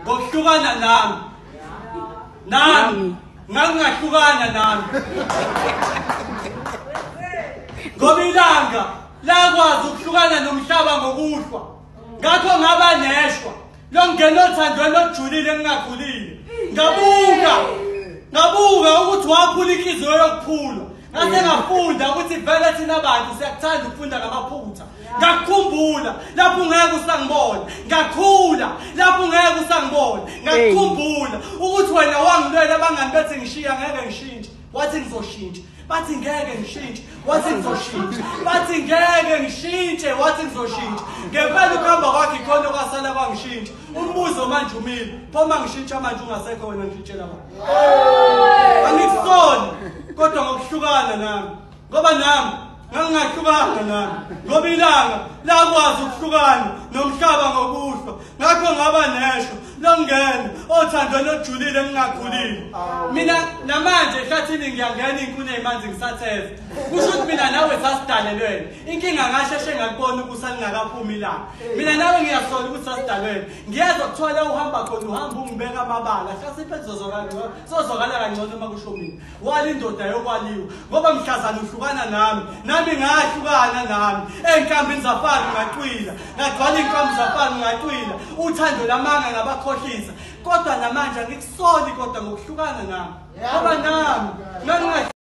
Ngokuhlukana nami. Nami ngangingahlukana nami. Ngoba ilanga lakwazi ukuhlukana nomhlaba ngokuhlwa. Ngakho ngaba neshwa longena othandweni olujulile engingakhulile. Ngabuka ukuthi waphula inhliziyo yokuphula. Ngase ngafunda ukuthi vele thina bantu siyakuthanda ukufunda ngamaphutha. Ngakukhumbula lapho ungeke usangibona. Ngakhula lapho ungeke usangibona. Ngakukhumbula ukuthi wena wangilwela abangani bethi ngishiya ngeke ngishintshe. Wathi ngizoshintsha. Bathi ngeke ngishintshe. Wathi ngizoshintsha. Bathi ngeke ngishintshe. Wathi ngizoshintsha. Ngempela ukuhamba kwakhe ikhona okwasala kwangishintsha. Umbuzo manje umile. Phoma ngishintsha manje ungasekho wena ngishintshela bani? Angikusoli kodwa ngokuhlukana nami. Ngoba nami ngangingahlukana nami. Ngoba ilanga lakwazi ukuhlukana nomhlaba ngokuhlwa. Ngakho ngaba nesho longena othandweni olujulile engingakhulile. Mina namanje ehlathini ngiyangena iy'nkuni ey'manzi ngisatheza. Kusho ukuthi mina nawe sasidalelwene. Inkinga ngasheshe ngakubona ukuthi alingakaphumi ilanga. Mina nawe ngiyasola ukuthi sasidalelwene. Ngiyezwa kuthiwa la uhamba khona uhamba ungibeka amabala. Hlasimpe sozwakala kangcono uma kusho mina. Wala indoda yokwaliwa ngoba mhlazana uhlukana nami. Nami ngahlukana nami. Ey'nkambini zafana ngacwila. Ngagcwala iy'nkambi zafana ngacwila. Uthando lamanga ngabakhohlisa. Kodwa namanje angikusoli kodwa ngokuhlukana nami. Ngoba nami ngangingahlukana.